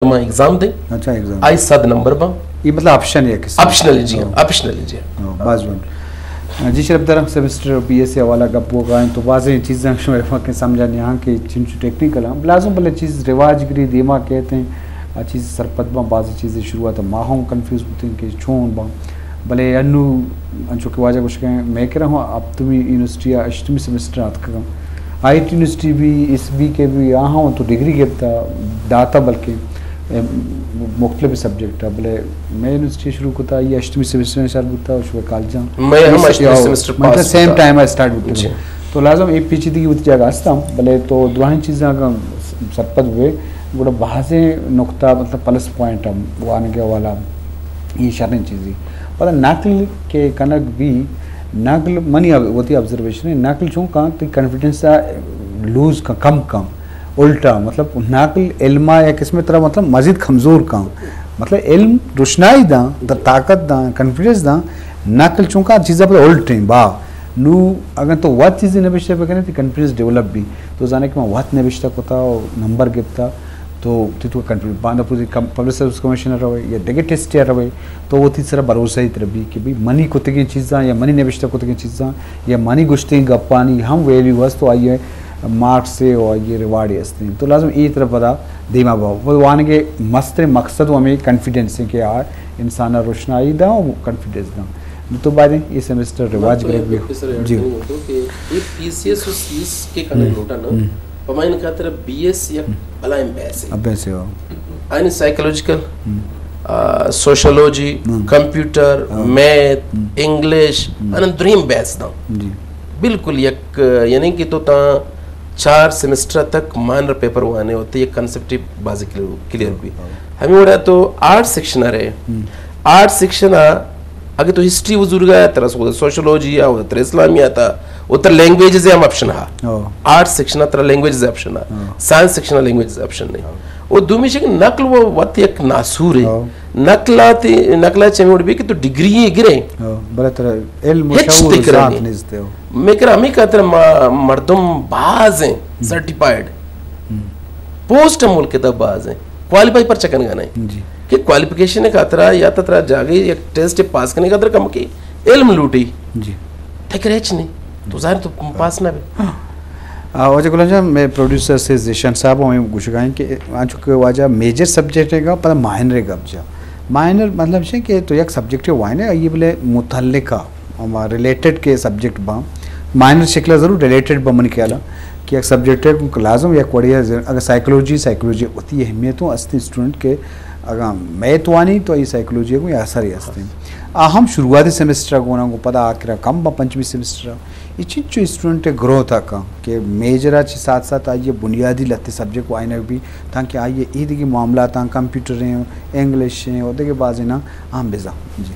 ما ایگزام دیں۔ اچھا، ایگزام۔ آئی صد نمبر باں۔ یہ مطلب آپشن ہے کس؟ آپشنل، جی ہاں، ہاں۔ آپشنل، جی ہاں۔ ہاں، باز وان۔ جی شرف دارم، سیمسٹر بی ایس سی حوالہ گپ ہو گئے تو بازیں چیزاں شمئے فکر سمجھا نہیں ہاں کہ چنچو ٹیکنیکل ہاں۔ لازم بلے چیز رواج گری دیما کہتے ہیں، آ چیز سرپد باں، بازیں چیزیں شروعات ما ہم کنفیوز بوتے ہیں کہ چون باں۔ بلے انو انچو کہ واجہ گوشگا ہیں، مئے کرا ہوں ہپتمی یونیورسٹی ء ہشتمی سمسٹر آتکگاں۔ آئی ٹی یونیورسٹی بھی، اس بی کے بھی، آہاں تو ڈگری گپتا، داتا بلکہ، اے، مختلف سبجیکٹ ء، بلے مئے یونیورسٹی شروع کتا، یہ ہشتمی سمسٹر سر بوتا، شو کالجاں۔ میں ہم ہشتمی سمسٹر پاس سیم بوتا۔ ٹائم ء اسٹارٹ بوتا۔ جی۔ تو لازم اے پیچیدگی وتی جگہ ہستاں، بلے تو دراہیں چیزاں اگاں سرپد بے، گڑا بازیں نقطہ مطلب پلس پوائنٹ ہم وانگے والا۔ اے شریں چیزے۔ پدا نقل کہ کنگ بی، نقل منی اب-، وتی آبزرویشن ہے، نقل چون کان تئی کانفیڈنس ء لوز کن، کم کن۔ الٹا، مطلب، نقل علم ء یک قسم ترا، مطلب، مزید کمزور کن۔ مطلب، علم روشنائی داں، ترا طاقت داں، کانفیڈنس داں، نقل چون کان چیزا پر الٹیں با۔ نو، اگر تو وت چیزے نبشتہ بکنے، تو کانفیڈنس ڈیولپ بی۔ تو زانے کہ من وت نبشتہ کتا و نمبر گپتا، تو تئی تو کنفیڈنس، باندا پوری کم-، پبلک سروس کمیشن ء روئے یا دگہ ٹیسٹ ء روئے، تو وتی سرا بھروسہ ہی ترا بی کہ بھئی منی کتگیں چیزاں یا منی نبشتہ کتگیں چیزاں یا منی گوشتیں گپانی ہم ویلیو است و آئی ء مارکس ء و آئی ء ریوارڈ است انت۔ تو لازم اے طرف پدا دیما با۔ وہ وانگے مستر مقصد و ہمیں کانفیڈنس ہیں کہ آ انسان ء روشنائی داں و کانفیڈنس داں۔ نو تو باید اے سمسٹر رواج گرگ بی۔ جی۔ کہ اے پی سی ایس و سی ایس کے کنگ لوٹا نا، پمائن خاطر بی ایس یک بلائیں بحث ہے۔ اب ایسے ہو۔ آئین سائیکولوجیکل، ہم۔ آ، سوشولوجی، ہم۔ کمپیوٹر، ہاں۔ میتھ، ہم۔ انگلش، ہم۔ انن دریم بحث داں۔ جی۔ بالکل یک، یعنی کہ تو تاں چار سمسٹر تک مائنر پیپر وانے ہوتے، یک کانسیپٹ بازی کلیئر، کلیئر بی۔ ہاں۔ ہمیں وڑا تو آرٹ سیکشن ء رہے۔ ہم۔ آرٹ سیکشن ء اگہ تو ہسٹری و زورگا ترا سوشولوجی ء و ترا اسلامیات ء و ترا لینگویجز ہم آپشن ہا۔ ہاں۔ آرٹ سیکشن ء ترا لینگویجز آپشن ہا۔ ہاں۔ سائنس سیکشن ء لینگویجز آپشن نہیں۔ ہاں۔ و دومی شک نقل و وت یک ناسور ہے۔ ہاں۔ نقل آتے، نقل چمی وڑ بی کہ تو ڈگری یہ گرے۔ ہاں۔ بلے ترا علم و ہچ شعور و ذات نہیں۔ نیست ہو۔ میں کر ہمیں خاطر ما-، مردم باز ہیں، ہم۔ سرٹیفائیڈ۔ ہم۔ پوسٹ ہم ملک تا باز ہیں۔ کوالیفائی پر چکن گا نہیں۔ جی۔ کہ کوالیفکیشن خاطرہ یا تو ترا جاگے یک ٹیسٹ پاس کرنے خاطر کم کی علم لوٹی۔ جی۔ فکر ہچ نہیں۔ تو ظاہر تو پاس نہ بے۔ ہاں۔ آ، واجہ غلام جان، میں پروڈیوسر سے ذیشان صاحب ہمیں گوشگائیں کہ آنچو کہ واجہ میجر سبجیکٹ ہے گا، پر مائنر ہے گا جا۔ مائنر مطلب ہے کہ تو یک سبجیکٹ ہے وائنے، یہ بلے متعلقہ ہما ریلیٹڈ کے سبجیکٹ باں، مائنر شکل ء ضرور ریلیٹڈ باں منی خیال ء کہ یک سبجیکٹ ء لازم یک وڑے ء اگر سائیکولوجی، سائیکولوجی وتی اہمیت ہوں است اسٹوڈنٹ کے اگاں میتھ وانی تو اے سائیکولوجی ء گوں اثر ہی است۔ آ ہم شروعاتی سمسٹر ء گونا گوں پدا آخر ء کم با پنچمی سمسٹر ء اے چنچو اسٹوڈنٹ ء گروتھ ء کن کہ میجر ء چہ ساتھ ساتھ آئی ء بنیادی لتے سبجیکٹ وائنگ بی تاکہ آئی ء اے دگہ معاملاتاں کمپیوٹریں، انگلش ایں و دگہ بازیناں ہم بزاں۔ جی۔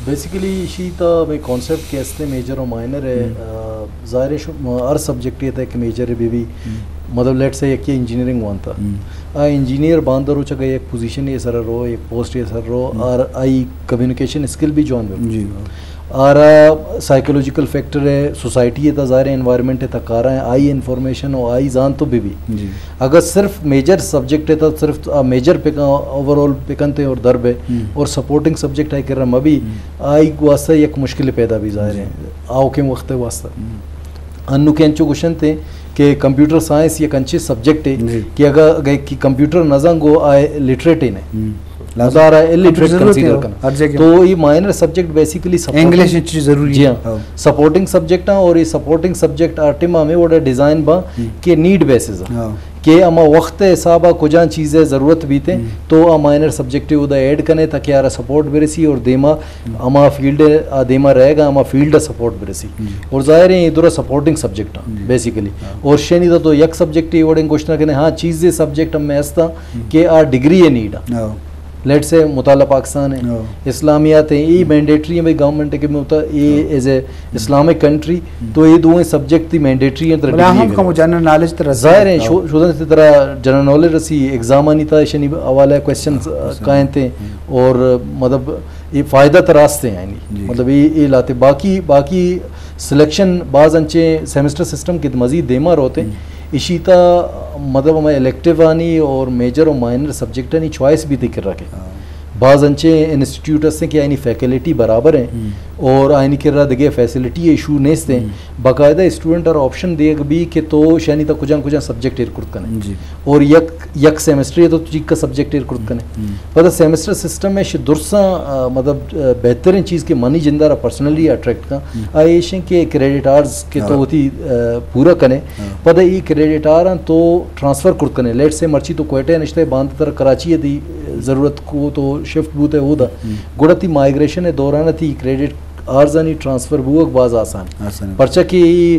بیسیکلی ایشی تا ہمیں کانسیپٹ کہ استیں میجر و مائنر ہے، ہم۔ آ، ظاہر ہے شو-، ہر سبجیکٹ یہ تا کہ میجر بی بی، ہم۔ مطلب لیٹ سے یکی انجینئرنگ وانتا۔ ہم۔ آ انجینئر باندر روچ اگر یک پوزیشن یہ سر رو، یک پوسٹ یہ سر رو، ہم۔ اور آئی کمیونیکیشن اسکل بھی جوان بی۔ جی۔ آرا سائیکولوجیکل فیکٹر ہے، سوسائٹی ہے تا ظاہر ہے انوائرمنٹ ہے تا کارا ہے، آئی انفارمیشن و آئی زان تو بی بی۔ جی۔ اگر صرف میجر سبجیکٹ ہے تو صرف آ میجر پکن، اوور آل پکنتے اور درب ہے، ہم۔ اور سپورٹنگ سبجیکٹ ہے کہ رم ابھی ہم۔ آئی واسطہ یک مشکل پیدا بھی ظاہر ہے۔ جی۔ آؤکیں وقت واسطہ۔ ہم۔ انو کہ انچو گوشنتے کہ کمپیوٹر سائنس یک انچے سبجیکٹ ہے جی۔ کہ اگر، اگر کہ کمپیوٹر نہ زانگو آئے لٹریٹ ہی نہیں۔ ہم۔ لازم۔ ادارہ الیٹریٹ کمپیوٹر ضرورت کنسیڈر ہے، کرنا۔ ہر جگہ۔ تو یہ minor subject basically supporting English چیز ضروری جی ہے۔ ہاں۔ ہاں۔ سپورٹنگ سبجیکٹ ہاں اور یہ سپورٹنگ سبجیکٹ آٹے ماں میں وڑا ڈیزائن با ہم۔ کہ نیڈ بیسز ہاں۔ ہاں۔ کہ ہما وقت حساب ء کجاں چیز ء ضرورت بیتے ہم۔ تو آ مائنر سبجیکٹ اودا ایڈ کنے تاکہ آرا سپورٹ برسی اور دیما ہم۔ ہما فیلڈ آ دیما رہے گا، ہما فیلڈ ء سپورٹ برسی۔ جی۔ اور ظاہر ہے یہ درا سپورٹنگ سبجیکٹ ہاں جی۔ بیسیکلی۔ ہاں۔ اور شنی دا تو یک سبجیکٹ یہ وڑیں گوشت نہ کنے، ہاں چیز یہ سبجیکٹ ہم میں ہستا ہم۔ کہ آ ڈگری ہے نیڈ آ۔ ہاں۔ لیٹ سے مطالعہ پاکستان ہے، ہاں۔ اسلامیات ہیں، یہ ہم۔ مینڈیٹری ہیں بھائی گورنمنٹ کے میں ہوتا، یہ ہاں۔ ایز اے ہم۔ اسلامک کنٹری، ہم۔ تو یہ دوئیں سبجیکٹ تھی مینڈیٹری ہیں، ترا بلے ڈگری ہم ہے۔ کم جنرل نالج ترا ظاہر ہے، ہاں۔ شو-، شودن سے ترا جنرل نالج رسی، ایگزام آنی تا شنی حوالہ کوشچن ہاں، کوشچن۔ کائیں تھے، ہم۔ اور مطلب یہ فائدہ ترا ہستے ہیں، یعنی جی۔ مطلب یہ، یہ لاتے۔ باقی، باقی سلیکشن باز انچے سیمسٹر سسٹم کے مزید دیما روتے ہیں۔ ہم۔ اشی تا مطلب ہمیں الیکٹیو آنی اور میجر اور مائنر سبجیکٹ آنی چوائس بھی ذکر رکھے۔ باز انچے انسٹیٹیوٹ ہستیں کہ آئینی فیکلٹی برابر ہیں اور آئینی کرا دگہ فیسلٹی ایشو نیست ہیں۔ باقاعدہ اسٹوڈنٹ اور آپشن دیگ بھی کہ تو شانی تا کجان کجان سبجیکٹ ایر کرت کنے۔ اور یک یک سیمسٹر تو چیک کا سبجیکٹ ایر کرت کنے۔ پدا سیمسٹر سسٹم میں درساں مطلب بہترین چیز کہ منی جندارا پرسنلی اٹریکٹ کا آئیشن کہ کریڈٹ آرز کہ تو ہوتی پورا کنے۔ پدا ای کریڈٹ آراں تو ٹرانسفر کرت کنے، لیٹ سے مرچی تو کوئٹہ نشتے باند تر کراچی دی ضرورت کو تو شفٹ بوتے ہو دا۔ گڑا تی مائیگریشن دوران تی کریڈٹ آرزانی ٹرانسفر بوگ باز آسان۔ پرچہ کہ ای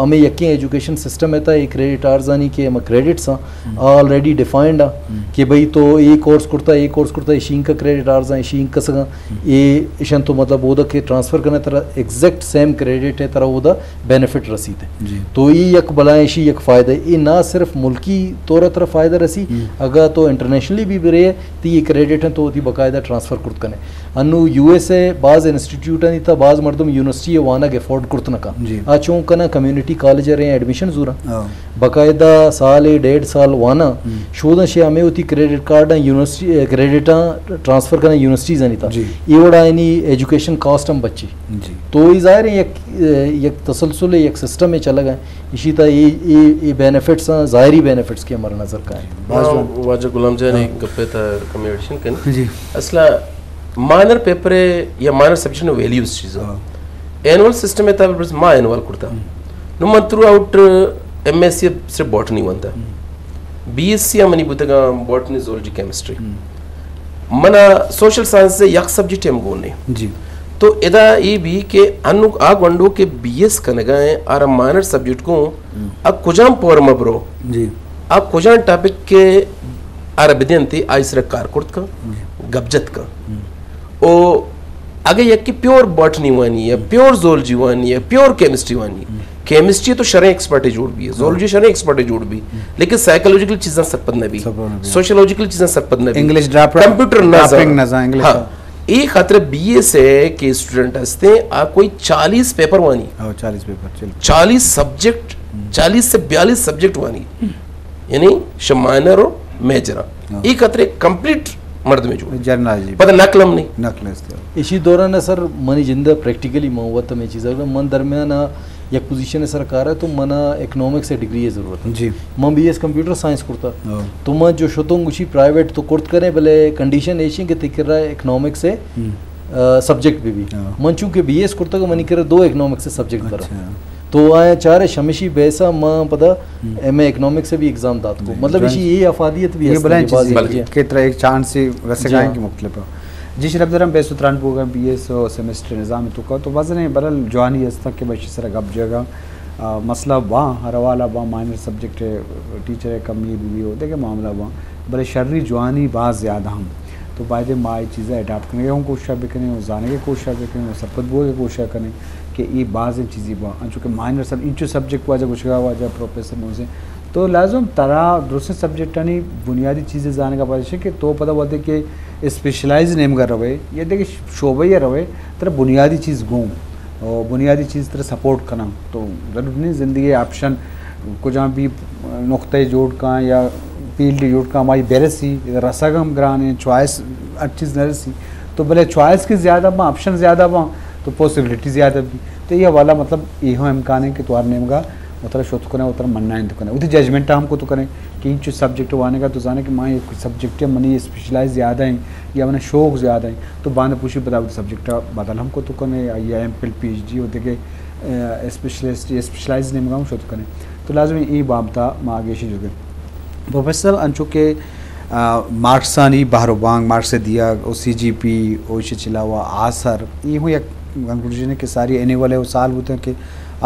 ہمیں یکیں ایجوکیشن سسٹم ہے تا ای کریڈٹ آرزانی کہ ہم کریڈٹس ہیں آلریڈی ڈیفائنڈ ہیں کہ بھئی تو ای کورس کرتا، ای کورس کرتا، ای شینک کریڈٹ آرزاں، ای شینک کسگاں، ای اشن تو مطلب اودا کہ ٹرانسفر کرنا ترا ایگزیکٹ سیم کریڈٹ ہے ترا اودا بینیفٹ رسیت ہے۔ تو ای یک بلائیں اشی یک فائدہ ہے۔ ای نہ صرف ملکی طور ترا فائدہ رسی، اگر تو انٹرنیشنلی بھی برے تی ای کریڈٹ ہیں تو تی باقاعدہ ٹرانسفر کرت کنے۔ انو یو ایس اے باز انسٹیٹیوٹ ہیں تا باز مردم یونیورسٹی وانگ افورڈ کرت نہ کا۔ آ چون کنا کمیونٹی کالج رہے ایڈمیشن زورا باقاعدہ سال ڈیڑھ سال وانا شودن شے ہمیں ہوتی credit card university credit transfer کرنا یونیورسٹیز ہیں تا۔ ای وڑا اینی ایجوکیشن کاسٹ ہم بچی۔ تو ای ظاہر ہے یک یک تسلسل یک سسٹم ہے چلگا۔ اشی تا ای ای ای بینیفٹس ہیں، ظاہری بینیفٹس کے ہمارا نظر کا ہے۔ واجہ غلام جان ایک گپے تا کمی ایڈیشن کن۔ اصلا مائنر پیپر ہے یا مائنر سبجیکٹ ویلیوز چیز ہے۔ اینول سسٹم ہے تا بس ما اینول کرتا۔ نو من throughout M S C صرف باٹنی وانتا۔ بی ایس سی منی بوتگا باٹنی، زولوجی، کیمسٹری۔ منا سوشل سائنس سے یک سبجیکٹ ہم گون نہیں۔ تو ادا ای بھی کہ انو آ گونڈو کہ بی ایس کنگا ہیں آرا مائنر سبجیکٹ کو آ کجام پور مبرو، آ کجام ٹاپک کے آرا بدینتے آئی سر کار کرت کا، گپ جت کا۔ او اگہ یکی پیور باٹنی وانی یا پیور زولوجی وانی یا پیور کیمسٹری وانی، کیمسٹری تو شریں ایکسپرٹ جوڑ بھی ہے، زولوجی شریں ایکسپرٹ جوڑ بھی، لیکن سائیکولوجیکل چیزاں سرپد نہ بھی، سوشولوجیکل چیزاں سرپد نہ بھی، انگلش ڈراپ کمپیوٹر نہ زان۔ ہاں۔ ای خاطر بی ایس اے کے اسٹوڈنٹ ہستے آ کوئی چالیس پیپر وانی، چالیس پیپر، چالیس سبجیکٹ، چالیس سے بیالیس سبجیکٹ وانی، یعنی شمائنر و میجر۔ ای خاطر کمپلیٹ مردم جوڑ۔ جرنالوجی۔ پتہ نقل ہم نہیں۔ نقل است۔ اسی دوران سر منی جندہ پریکٹیکلی من وت ہمیں چیز ہے، من درمیان یک پوزیشن سر کار ہے تو منا اکنامکس ڈگری ضرورت ہے۔ من بی ایس کمپیوٹر سائنس کرتا۔ تو من جو شتوں گوشی پرائیویٹ تو کرت کریں بلے کنڈیشن ایشی کہ تکرا اکنامکس ہے سبجیکٹ بھی بھی۔ من چونکہ بی ایس کرتا کہ منی کرا دو اکنامکس سبجیکٹ برا۔ تو آیا چارے شمشی بیسا ما پدا ایم اے اکنامکس سے بھی ایگزام دات کو۔ مطلب اسی یہ افادیت بھی یہ بلائیں چیز کہ ترا ایک چانس سے ویسے گائیں کہ مختلف ہے۔ جی شرف درم بیس و تران پوگا بی ایس و سیمسٹر نظام تو کا تو وزن برل جوانی است کہ بشی سر گپ جگہ مسئلہ با ہر حوالہ با مائنر سبجیکٹ ٹیچر کمی بھی ہو دیکھے معاملہ با بلے شری جوانی باز زیادہ ہم تو باید ما یہ چیزیں اڈاپٹ کرنے ہوں کوشش بکنیں اور زانے کی کوشش بکنیں اور سرپد بوگے کوشش کریں کہ یہ بعض چیزیں با انچو کہ مائنر سب انچو سبجیکٹ واجہ گوشگا واجہ پروفیسر موزے تو لازم ترا درست سبجیکٹانی بنیادی چیزیں زانگا باید کہ تو پدا وقت کہ اسپیشلائز نیمگا روے یا دیکھ شعبہ یا روے ترا بنیادی چیز گوں اور بنیادی چیز ترا سپورٹ کناں تو ضرور نہیں زندگی آپشن کجام بھی نقطہ جوڑ کاں یا فیلڈ جوڑ کاں ہمائی برسی رسگ ہم گران ہیں چوائس ہر چیز نہ رسی تو بلے چوائس کے زیادہ باں آپشن زیادہ باں تو پاسبلٹی زیادہ بھی تو یہ والا مطلب یہ امکان ہے کہ تو ہر نیمگا اترا شت کنے اترا منائیں تو کنے اتی ججمنٹ ہم کو تو کنے کہ انچو سبجیکٹ وانے کا تو زانے کہ ماں یہ سبجیکٹ منی اسپیشلائز زیادہ ہیں یا منا شوق زیادہ ہیں تو باند پوشی بدا سبجیکٹ بدل ہم کو تو کنے یا M Phil P H D و دیگه اسپیشلسٹ اسپیشلائز نیمگا ہم شت کنے تو لازم ای بابتا ما آگے شی جو پروفیسر انچو کہ مارکسانی بہر و بانگ مارکس دیا او سی جی پی او چلاوا آسر یہ ہوں یک کنکلوژن ہے کہ ساری اینیول ہے وہ سال ہوتے ہیں کہ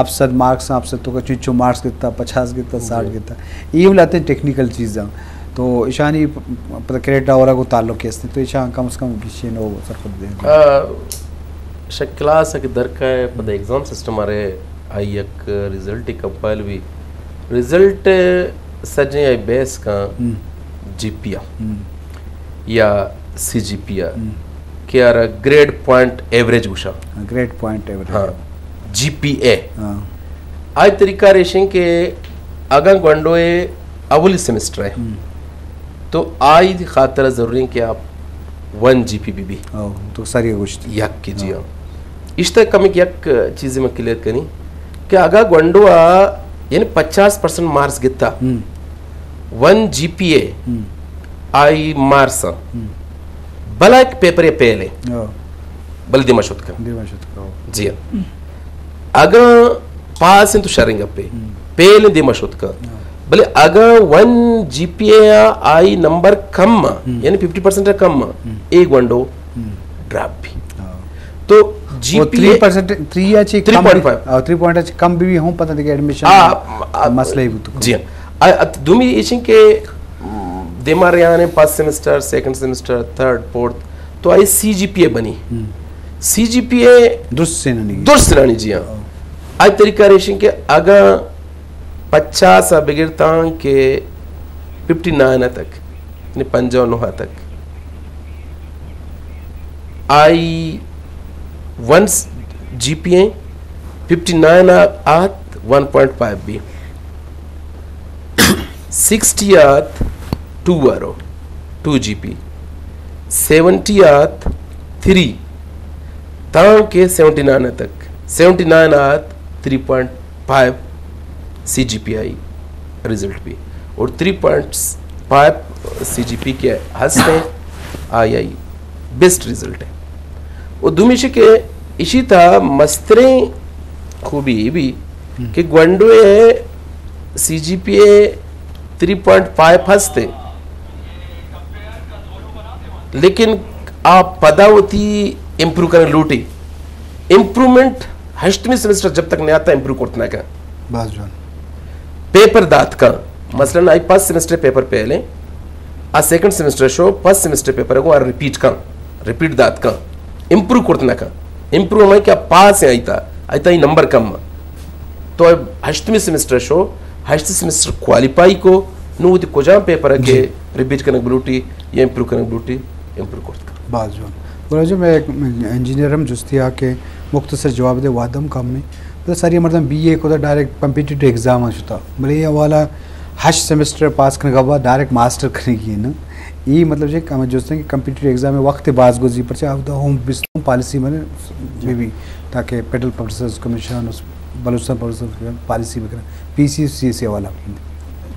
اپ صد مارکس اپ صد تو کا چنچو مارکس گتا پچاس گتا ساٹھ گتا یہ لاتے ہیں ٹیکنیکل چیزاں تو ایشانی پتہ کریڈٹ آورا کو تعلق ہے تو ایشان کم از کم گشین ہو سرپد دیں شک کلاس کہ درکا ہے پتہ ایگزام سسٹم آرے آئی یک رزلٹ کمپائل بھی رزلٹ سجیں آئی بیس کا جی پی آ یا سی جی پی آ کہ آرا گریڈ پوائنٹ ایوریج گوشا گریڈ پوائنٹ ایوریج ہاں جی پی اے ہاں آئی طریقہ ریشیں کہ اگاں گونڈو ءِ اولی سیمسٹر ءَ، ہم۔ تو آئی خاطر ضروری ہے کہ آپ ون جی پی بہ بی۔ او، تو ساری گوشت۔ یک کی، جی ہاں۔ ہاں۔ اشتا کم یک چیزے من کلیئر کنی کہ اگاں گونڈو ءَ یعنی پچاس پرسنٹ مارکس گتا، ہم۔ ون جی پی اے ہم۔ آئی مارکس، ہم۔ بلے یک پیپر ءَ فیل ایں۔ او۔ بلے دیما شت کن۔ دیما شت کن۔ جی ہاں۔ اگاں پاس ایں تو شریں گپے۔ ہم۔ فیل ایں دیما شت کن۔ ہاں۔ بلے اگاں ون جی پی اے آئی نمبر کم آ، ہم۔ یعنی ففٹی پرسنٹ کم آ، ہم۔ اے گونڈو ہم۔ ڈراپ بی۔ ہاں۔ تو G P A three percent, three یا چی کم بی، تھری پوائنٹ فائیو۔ آ، تھری پوائنٹ چی کم بی، بی ہوں پتہ دیگه ایڈمیشن آ، آ، مسئلہ ہی بوتو۔ جی ہاں۔ آ، ات دومی ایشن کہ، م، دیما ریانے first semester, second semester, third, fourth, تو آئی سی جی پی اے بنی۔ ہم۔ سی جی پی اے درست سے نہ نہیں۔ درست سے نہ نہیں، جی ہاں۔ ہاں۔ آئی طریقہ ریشن کہ اگاں پچاس آ بگر تاں کہ ففٹی نائن تک، یعنی پنجاہ و نہ تک، آئی one G P A, fifty nine آ آت one point five B, sixty آت ٹو آرو، ٹو جی پی، سیونٹی آت تھری، تاں کہ سیونٹی نائن تک، سیونٹی نائن آت three point five C G P آئی ریزلٹ بی، اور three point five C G P کہ ہست ایں، آئی آئی بیسٹ ریزلٹ ایں۔ اور دومی چی کہ اشی تھا مستریں خوبی اے بی ہم۔ کہ گونڈو ءِ سی G P A three point five ہست ایں، لیکن آ پدا وتی امپروو کرنے لوٹی۔ امپروومنٹ ہشتمی سیمسٹر جب تک نیاتا امپروو کرت نہ کن۔ باز جوان۔ پیپر دات کن۔ مثلاً آئی فرسٹ سیمسٹر پیپر فیل ایں، آ سیکنڈ سیمسٹر شو فرسٹ سیمسٹر پیپر کو آ ریپیٹ کن، ریپیٹ دات کن، امپروو کرت نہ کن۔ امپروو ہمیں کہ آ پاس ایں آئی تا، آئی تا ای نمبر کم آ۔ تو ہشتمی سیمسٹر شو، ہشت سیمسٹر کوالیفائی کو، نو وتی کجام پیپر ءَ کہ جی۔ ریپیٹ کنگ بلوٹی یا امپروو کنگ بلوٹی، امپروو کرت کن۔ باز جوان۔ گڑا جو میں ایک انجینئر ہم جستی آ کہ مختصر جواب دے، وہد ہم کم ایں۔ بلے ساری مردم بی اے کو ڈائریکٹ کمپیٹیٹو ایگزام آ شتا۔ بلے یہ والا ہشت سیمسٹر پاس کنگ بعد ڈائریکٹ ماسٹر کنگی ہے نا۔ یہ مطلب جو کہ ہمیں جستے کہ کمپیٹیٹو ایگزام میں وقت باز گزی، پرچہ اب تو ہوم بس پالیسی میں جی۔ بی بی تاکہ federal public service commission, Balochistan public service commission policy بکنن، پی سی سی سی والا۔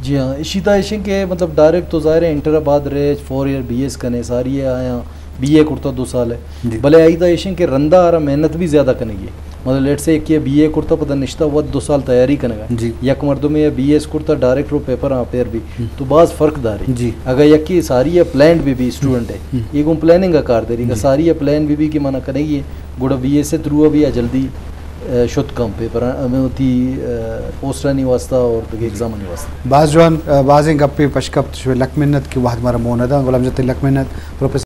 جی ہاں، اشی تا ایشن کہ مطلب ڈائریکٹ تو ظاہر ہے انٹر بعد رہے، فور ایئر بی ایس کنے، ساری ہے آیا بی اے کرتا دو سال ہے۔ جی۔ بلے آئی تا ایشن کہ رندا آرا محنت بھی زیادہ کنگی ہے۔ مطلب لیٹ سے کہ بی اے کرتا پتہ نشتا، وہ دو سال تیاری کنگا۔ جی۔ یک مردم یا بی ایس کرتا ڈائریکٹ رو پیپر آ پیر بھی۔ ہم۔ تو باز فرق داری۔ جی۔ اگر یکی ساری ہے پلانڈ بھی بھی اسٹوڈنٹ ہے۔ ہم۔ یہ گوں پلاننگ کا کار دے رہی، جی۔ ساری ہے پلان بھی بھی کہ منا کنگی ہے۔ گڑا بی ایس اے تھرو ابھی آ جلدی، اے، شت کم پیپر، اے، ہمیں ہوتی، اے، پوسٹانی واسطہ اور دگہ ایگزامانی واسطہ۔ باز جوان، اے، بازیں گپے پشکپت شوے، لک منت کہ وہد مارا مون ادا، غلام جتے لک منت، پروفیسر